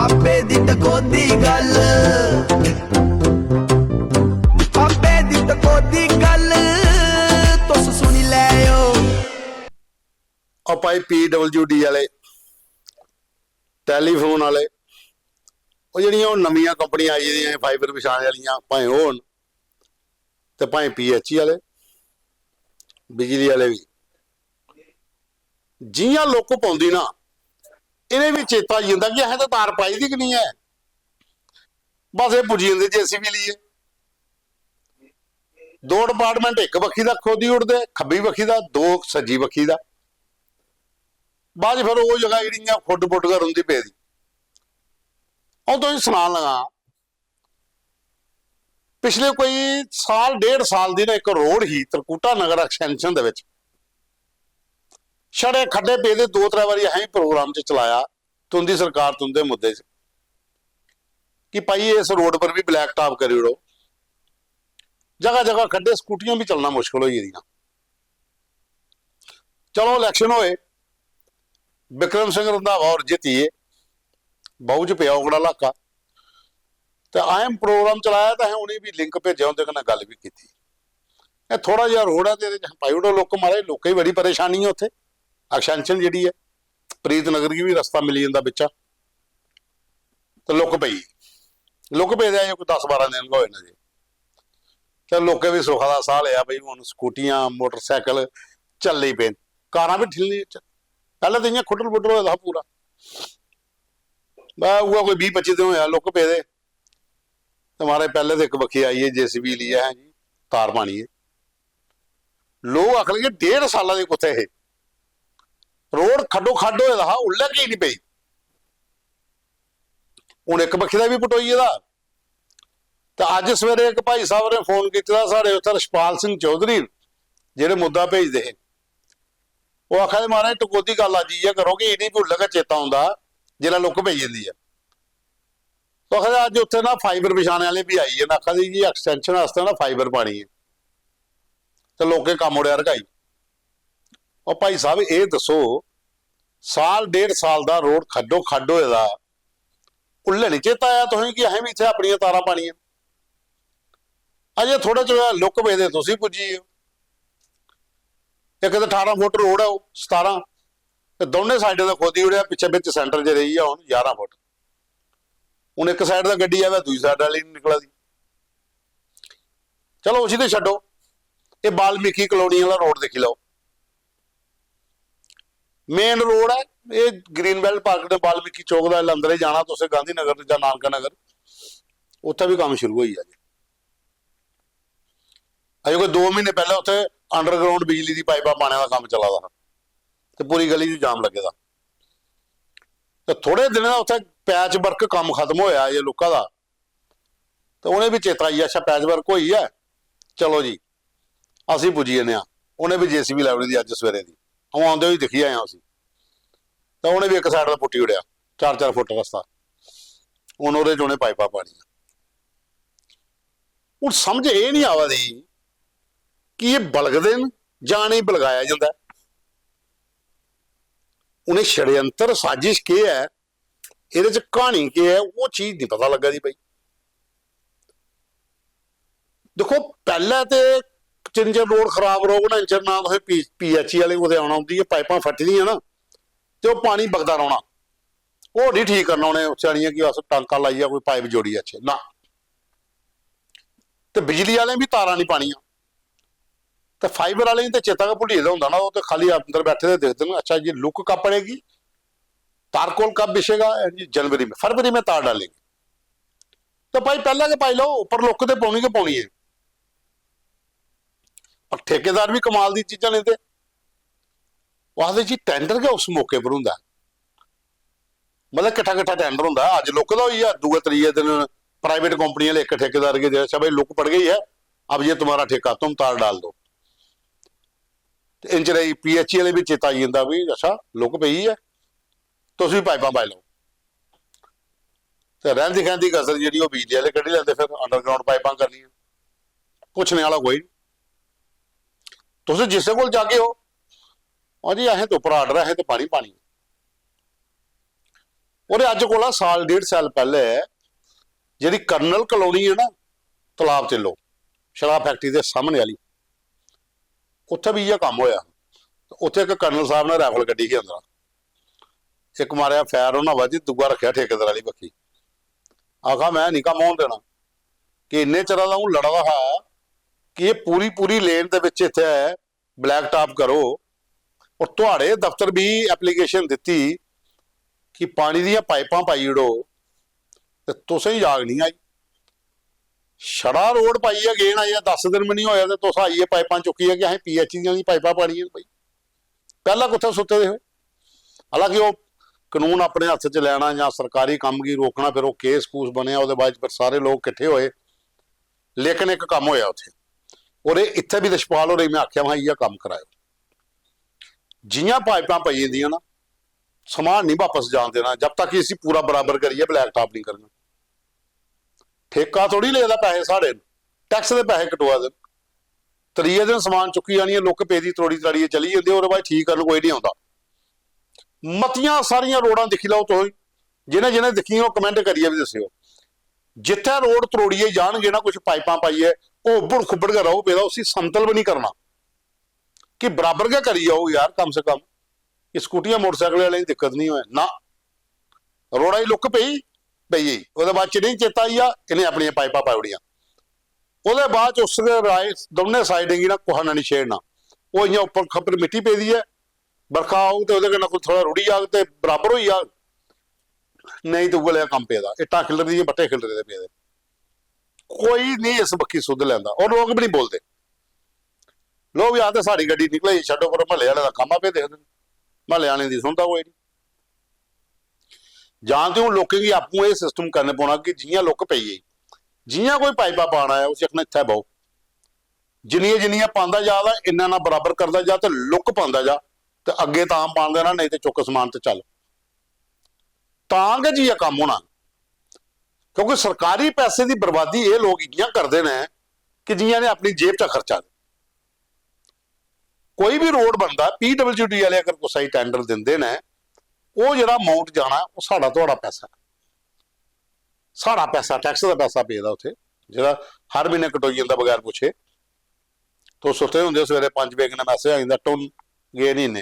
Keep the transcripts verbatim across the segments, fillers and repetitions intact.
आपे दी टकोदी गल्ल, आपे दी टकोदी गल्ल, तुस सुनी लैओ। आ भाई पीडब्ल्यूडी आह्ले, टैलीफोन आह्ले, ओह् जेह्ड़ियां हून नमियां कंपनियां आई गेदियां, फाइबर बिछाने आह्लियां, भाएं ओह् होन ते भाएं पीएचई आह्ले, बिजली आह्ले बी, जि'यां लुक्क पौंदी ना, इ'नें बी चेता आई जंदा कि असें ते तार पाई दी गै निं ऐ। बस एह् पुज्जी जंदे जेसीबी लेइयै। दो डिपार्टमेंट इक बक्खी दा खोदी ओड़दे, खब्बी बक्खी दा, दो सज्जी बक्खी दा। बाद च फिर ओह् जगह जेह्ड़ी इ'यां खुड्ड बुड्ड गै रौंह्दी पेदी। अ'ऊं तुसें सनान लगा, पिछले कोई साल डेढ़ साल दी ना इक रोड ही तरकुटा नगर एक्सटेंशन दे बिच, छड़े खड्डे पेदे। दो त्रै बारी असें प्रोग्राम च चलाया, तुंदी सरकार तुंदे मुद्दे च, कि भाई इस रोड पर भी ब्लैक टॉप करी ओड़ो। जगह जगह खड्डे, स्कूटियां भी चलना मुश्किल होई गेदियां। चलो, इलेक्शन होए, बिक्रम सिंह रंधावा होर जित्तिये, बाहू च पेआ ओकड़ा इलाका, ते असें प्रोग्राम चलाया ते असें उ'नेंगी बी लिंक भेजेआ, उं'दे कन्नै गल्ल बी कीती। एह् थोह्ड़ा जेहा रोड ऐ ते एह्दे च पाई ओड़ो लुक्क, महाराज, लोकें गी बड़ी परेशानी ऐ उत्थै। एक्सटेंशन जेह्ड़ी ऐ, प्रीत नगर गी बी रस्ता मिली जंदा बिच्चा, ते लुक्क पेई, लुक्क पेदे अजें कोई दस बारां दिन गै होए न जे। ते लोकें बी सुखा दा साह् लेआ, भई हून स्कूटियां, मोटरसाइकल चली पे न। कारां बी ठिल्ली च, पैह्लें ते इ'यां खुट्टल बुट्टल होए दा हा पूरा। बस उ'ऐ कोई बीह् पच्ची दिन होएआ लुक्क पेदे, ते महाराज पैह्लें ते इक बक्खी आइयै जेसीबी लेइयै, "हैं जी, तार पानी ऐ।" लोक आखन लगे, "डेढ़ साल्ला दे कुत्थै हे? रोड खड्डो खड्ड होए दा हा, उल्लै की निं पेई?" हून इक बक्खी दा बी पटोई गेदा। ते अज्ज सवेरे इक भाई साहब ने फोन कीते दा साढ़े उत्थै, रशपाल सिंह चौधरी, जेह्ड़े मुद्दा भेजदे हे। ओह् आखा दे, "महाराज, टकोह्दी गल्ल अज्ज इ'यै करो कि इ'नेंगी बी उल्लै गै चेता औंदा जिसलै लुक्क पेई जंदी ऐ।" ओह् आखा दे, "अज्ज उत्थै ना फाइबर बिछाने आह्ले बी आई गे न, आखा दे जी, एक्सटेंशन आस्तै ना फाइबर पानी ऐ।" ते लोकें कम्म ओड़ेआ रकाई। ओह् भाई साहब, एह् दस्सो, साल डेढ़ साल दा रोड खड्डो खड्ड होए दा, उल्लै निं चेता आया तुसें कि असें बी इत्थै अपनियां तारां पानियां? अजें थोह्ड़े चिर होआ लुक्क पेदे, तुस बी पुज्जी गे ओ। इक ते ठारां फुट रोड ऐ, ओह् सतारां, ते दौनें साइडें दा खोदी ओड़ेआ, पिच्छें बिच सेंटर च रेही गेआ हून ञारां फुट। हून इक साइड दा गड्डी आवै, दूई साइड आह्ली निं निकला दी। चलो, उसी ते छड्डो, एह् वाल्मीकि कॉलोनी आह्ला रोड दिक्खी लैओ। मेन रोड ऐ एह्, ग्रीन बेल्ट पार्क ने वाल्मीकि चौक दा इसलै अंदर ही जाना तुसें, गांधी नगर जां नानका नगर, उत्थै बी कम्म शुरू होई गेआ जी। अजें कोई दो म्हीने पैह्लें उत्थै अंडरग्राउंड बिजली दी पाइपां पाने दा कम्म चला दा हा, ते पूरी गली च जाम लग्गे दा। ते थोह्ड़े दिनें दा उत्थै पैच वर्क कम्म खत्म होएआ जे लुक्का दा, ते उ'नें बी चेता आई गेआ, "अच्छा, पैच वर्क होई ऐ, चलो जी, अस बी पुज्जी जन्ने आं।" उ'नें बी जेसीबी लाई ओड़ी दी अज्ज सवेरे दी, अ'ऊं औंदे होई दिक्खी आया उसी। ते उ'नें बी इक साइड दा पुट्टी ओड़ेआ, चार चार फुट रस्ता, हून ओह्दे च उ'नें पाइपां पानियां। हून समझ एह् निं आवा दी कि एह् बलगदे न जां इ'नेंगी बलगाया जंदा ऐ। उ'नें षड्यंत्र, साजिश केह् ऐ, एह्दे च क्हानी केह् ऐ, ओह् चीज निं पता लग्गा दी भाई। दिक्खो, पैह्लें ते जिन्ने चिर रोड खराब रौह्ग ना, इन्ने चिर ना तुसें पी पीएचई आह्ले कुतै औना, उं'दी एह् पाइपां फट्टी दियां ना, ते ओह् पानी बगदा रौह्ना। ओह् निं ठीक करना उ'नें स्यानियां कि अस टांका लाइयै कोई पाइप जोड़ी जाचै, ना। ते बिजली आह्लें बी तारां निं पानियां। ते फाइबर आह्लें गी ते चेता गै भुल्ली गेदा होंदा ना, ओह् ते खाल्ली अंदर बैठे दे दिखदे न, "अच्छा, ये लुक कब पड़ेगी, तार कोल कब बिछेगा, जी, जनवरी में, फरवरी में तार डालेंगे।" ते भाई, पैह्लें गै पाई लैओ, उप्पर लुक ते पौनी गै पौनी ऐ। पर ठेकेदार बी कमाल दी चीजां लेंदे। ओह् आखदे जी, टेंडर गै उस मौके पर होंदा ऐ, मतलब, किट्ठा किट्ठा टेंडर होंदा ऐ। अज्ज लुक दा होई गेआ, दूए त्रिये दिन प्राइवेट कंपनी आह्ले इक ठेकेदार गी दे, "अच्छा भाई, लुक पड़ गई है, अब ये तुम्हारा ठेका, तुम तार डाल दो।" ते इन्ने चिरे पीएचई आह्ले बी चेता आई जंदा, "भाई, अच्छा, लुक पेई ऐ, तुस बी पाइपां पाई लैओ।" ते रैंह्दी खैंह्दी कसर जेह्ड़ी, ओह् बिजली आह्ले कड्ढी लैंदे, फिर अंडरग्राउंड पाइपां करनियां, पुच्छने आह्ला कोई निं। तुस जिसै कोल जागे ओ, "हां जी, असें ते उप्पर आर्डर ऐ, असें ते पानी पानी।" और अज्ज कोला साल डेढ़ साल पैह्ले जेह्ड़ी कर्नल कलोनी है ना, तलाब तिल्लो, शराब फैक्ट्री दे सामने आह्ली, उत्थै बी इ'यै कम्म होआ। उत्थै इक कर्नल साहब ने राइफल कड्ढी ही अंदरा, इक मारेआ फैर उन्नै बाजी, दूआ रक्खेआ ठेकेदार आह्ली बक्खी। आखा, "मैं निं कम्म होन देना।" कि इन्ने चिरा दा अ'ऊं लड़ा दा हा कि एह् पूरी पूरी लेन दे बिच इत्थै ब्लैक टॉप करो, और थुआड़े दफ्तर बी एप्लीकेशन दित्ती कि पानी दियां पाइपां पाई ओड़ो, ते तुसें जाग निं आई। छड़ा रोड पाइयै गे न, अजें दस दिन बी निं होए ते तुस आइयै पाइपां चुक्कियै कि असें पीएचई दियां बी पाइपां पानियां न भाई। पैह्ला कुत्थै सुत्ते दे हो? हालांकि ओह् कानून अपने हत्थ च लैना जां सरकारी कम्म गी रोकना, फिर ओह् केस कूस बनेआ, ओह्दे बाद च फिर सारे लोक किट्ठे होए, लेकिन इक कम्म होएआ उत्थै। और एह् इत्थै बी रिशपाल होरें गी में आखेआ, "महां, इ'यै कम्म कराएओ।" जि'यां पाइपां पई जंदियां ना, समान निं वापस जान देना जब तक इसी पूरा बराबर करियै ब्लैक टॉप निं करङन। ठेका थोड़ी लेदा पैसे साढ़े, टैक्स दे पैसे कटोआ दे। त्रिये दिन समान चुक्की जानी ऐ, लुक्क पेदी त्रोड़ी त्राड़ियै चली जंदे, ओह्दे बाद ठीक करन कोई निं औंदा। मतियां सारियां रोडां दिक्खी लैओ तुस, जि'नें जि'नें दिक्खियां ओह् कमैंट करियै बी दस्सेओ। जित्थै रोड त्रोड़ियै जान गे ना, कुछ पाइपां पाइयै, ओह् उब्बड़ खुब्बड़ गै रौह् पेदा, उसी समतल बी निं करना। कि बराबर गै करी जाओ यार, कम से कम कि स्कूटियां मोटरसाइकल आह्लें गी दिक्कत निं होऐ ना। रोड़ा दी लुक्क पेई, पेई गेई। ओह्दे बाद च इ'नेंगी चेता आई गेआ, इ'नें अपनियां पाइपां पाई ओड़ियां। ओह्दे बाद च उस गै राय दौनें साइडें गी ना कुसै ने निं छेड़ना। ओह् इ'यां उप्पर खप्पर मिट्टी पेदी ऐ, बरखा औग ते ओह्दे कन्नै कोई थोह्ड़ा रुढ़ी जाग ते बराबर होई जाग, नेईं ते उ'ऐ लेआ कम्म पेदा, इट्टां खिल्लर दियां, बट्टे खिल्लरे दे पेदे। कोई निं इस बक्खी सुध लैंदा, और लोक बी निं बोलदे। लोक बी आखदे, "साढ़ी गड्डी निकले, छड्डो, पर म्हल्ले आह्ले दा कम्म आपे दिखदे न, म्हल्ले आह्लें दी सुनदा कोई निं।" जां ते हून लोकें गी आपूं एह् सिस्टम करने पौना कि जि'यां लुक्क पेई गेई, जि'यां कोई पाइपां पाना ऐ, उसी आखना, "इत्थै बौह्।" जिन्नियां जिन्नियां पांदा जा तां इन्ना इन्ना बराबर करदा जा ते लुक्क पांदा जा, ते अग्गें तां पान देना, नेईं ते चुक्क समान ते चल। तां गै जाइयै कम्म होना, क्योंकि सरकारी पैसे दी बर्बादी एह् लोक इ'यां करदे न कि जि'यां इ'नें अपनी जेब चा खर्चा दे। कोई बी रोड बनदा, पीडब्ल्यूडी आह्ले अगर कुसै गी टैंडर दिंदे न, ओह् जेह्ड़ा अमाउंट जाना, ओह् साढ़ा थुआढ़ा पैसा ऐ। साढ़ा पैसा, टैक्स दा पैसा पेदा उत्थै, जेह्ड़ा हर म्हीने कटोई जंदा बगैर पुच्छे। तुस सुत्ते दे होंदे, सवेरे पंज बजे कन्नै मैसेज आई जंदा, "टुन, गे निं इन्ने।"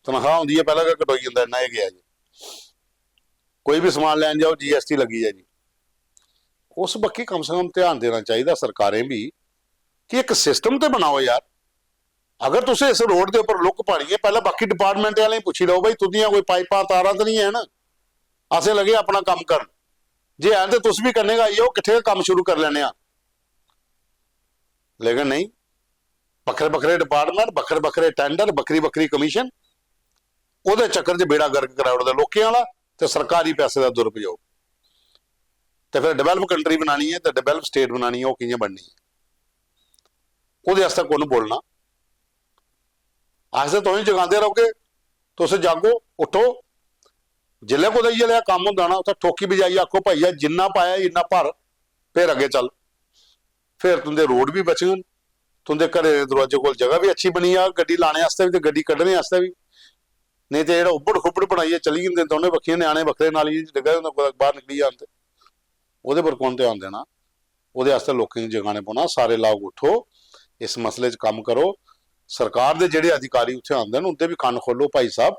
तनखाह् होंदी ऐ, पैह्लें गै कटोई जंदा, "इन्ना एह् गेआ जी।" कोई बी समान लैन जाओ, जीएसटी लग्गी ऐ जी। उस बक्खी कम से कम ध्यान देना चाहिदा सरकारें बी कि इक सिस्टम ते बनाओ यार। अगर तुसें इस रोड दे उप्पर लुक्क पानी ऐ, पैह्लें बाकी डिपार्टमेंट आह्लें गी पुच्छी लैओ, "भाई, तुंदियां कोई पाइपां, तारां ते निं हैन? असें लगे अपना कम्म करन। जे हैन ते तुस बी कन्नै गै आई जाओ, किट्ठे गै कम्म शुरू करी लैन्ने आं।" लेकिन नेईं, बक्खरे बक्खरे डिपार्टमेंट, बक्खरे बक्खरे टैंडर, बक्खरी बक्खरी कमीशन, ओह्दे चक्कर च बेड़ा गर्क कराई ओड़दे लोकें आह्ला ते सरकारी पैसे दा दुरुपयोग। ते फिर डेवलप कंट्री बनानी ऐ ते डेवलप स्टेट बनानी ऐ, ओह् कि'यां बननी ऐ? ओह्दे आस्तै कु'न बोलना? अस ते तुसें जगांदे रौह्गे, तुस जागो, उट्ठो। जिसलै कुतै इ'यै लेहा कम्म होंदा ना, उत्थै ठोकी बजाइयै आखो, "भाई, जिन्ना पाया इन्ना भर, फिर अग्गें चल।" फिर तुं'दे रोड बी बचङन, तुं'दे घरै दे दरोआजे कोल जगह बी अच्छी बनी जाग गड्डी लाने आस्तै बी ते गड्डी कड्ढने आस्तै बी। नेईं ते जेह्ड़ा उब्बड़ खुब्बड़ बनाइयै चली जंदे, दौनें बक्खियें ञ्याणे बक्खरे नालियें च डिग्गा दे होंदा, कुतै बाह्र निकली जान ते ओह्दे पर कु'न ध्यान देना? ओह्दे आस्तै लोकें गी जगाने पौना, "सारे लोक उट्ठो, इस मसले च कम्म करो।" सरकार दे जेह्ड़े अधिकारी उत्थै आंदे न, उं'दे बी कन्न खोलो, भाई साहब,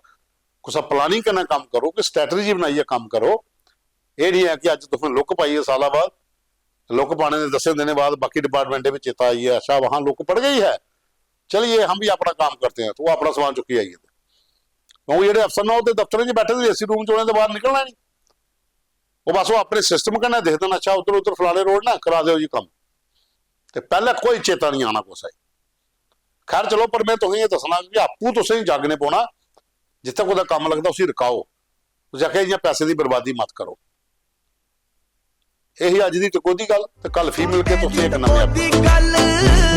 कुसै प्लानिंग कन्नै कम्म करो, कोई स्ट्रैटजी बनाइयै कम्म करो। एह् निं ऐ कि अज्ज तुसें लुक्क पाई ऐ साला बाद, लुक्क पाने दे दस्सें दिनें बाद बाकी डिपार्टमेंटें बी चेता आई गेआ, "अच्छा, वहाँ लुक्क पड़ गई है, चलिए हम भी अपना काम करते हैं," तो ओह् अपना समान चुक्कियै आई जंदे। क्योंकि जेह्ड़े अफसर न, ओह् ते दफ्तरें च बैठे दे, एसी रूम च उ'नें ते बाह्र निकलना निं। ओह् बस ओह् अपने सिस्टम कन्नै दिखदे न, "अच्छा, उद्धर, उद्धर फलाने रोड ना, करा देओ जी कम्म।" ते पैह्लें कोई चेता निं आना कुसै गी। खैर, चलो, पर में तुसेंगी एह् दस्सना कि आपूं तुसेंगी जागने पौना, जित्थै कुतै कम्म लगदा, उसी रकाओ। उसी आखेआ, "इ'यां पैसे दी बर्बादी मत करो।" एही अज्ज दी टकोह्दी गल्ल, ते कल फ्ही मिलगे तुसें इक नमें टकोह्दी गल्ल।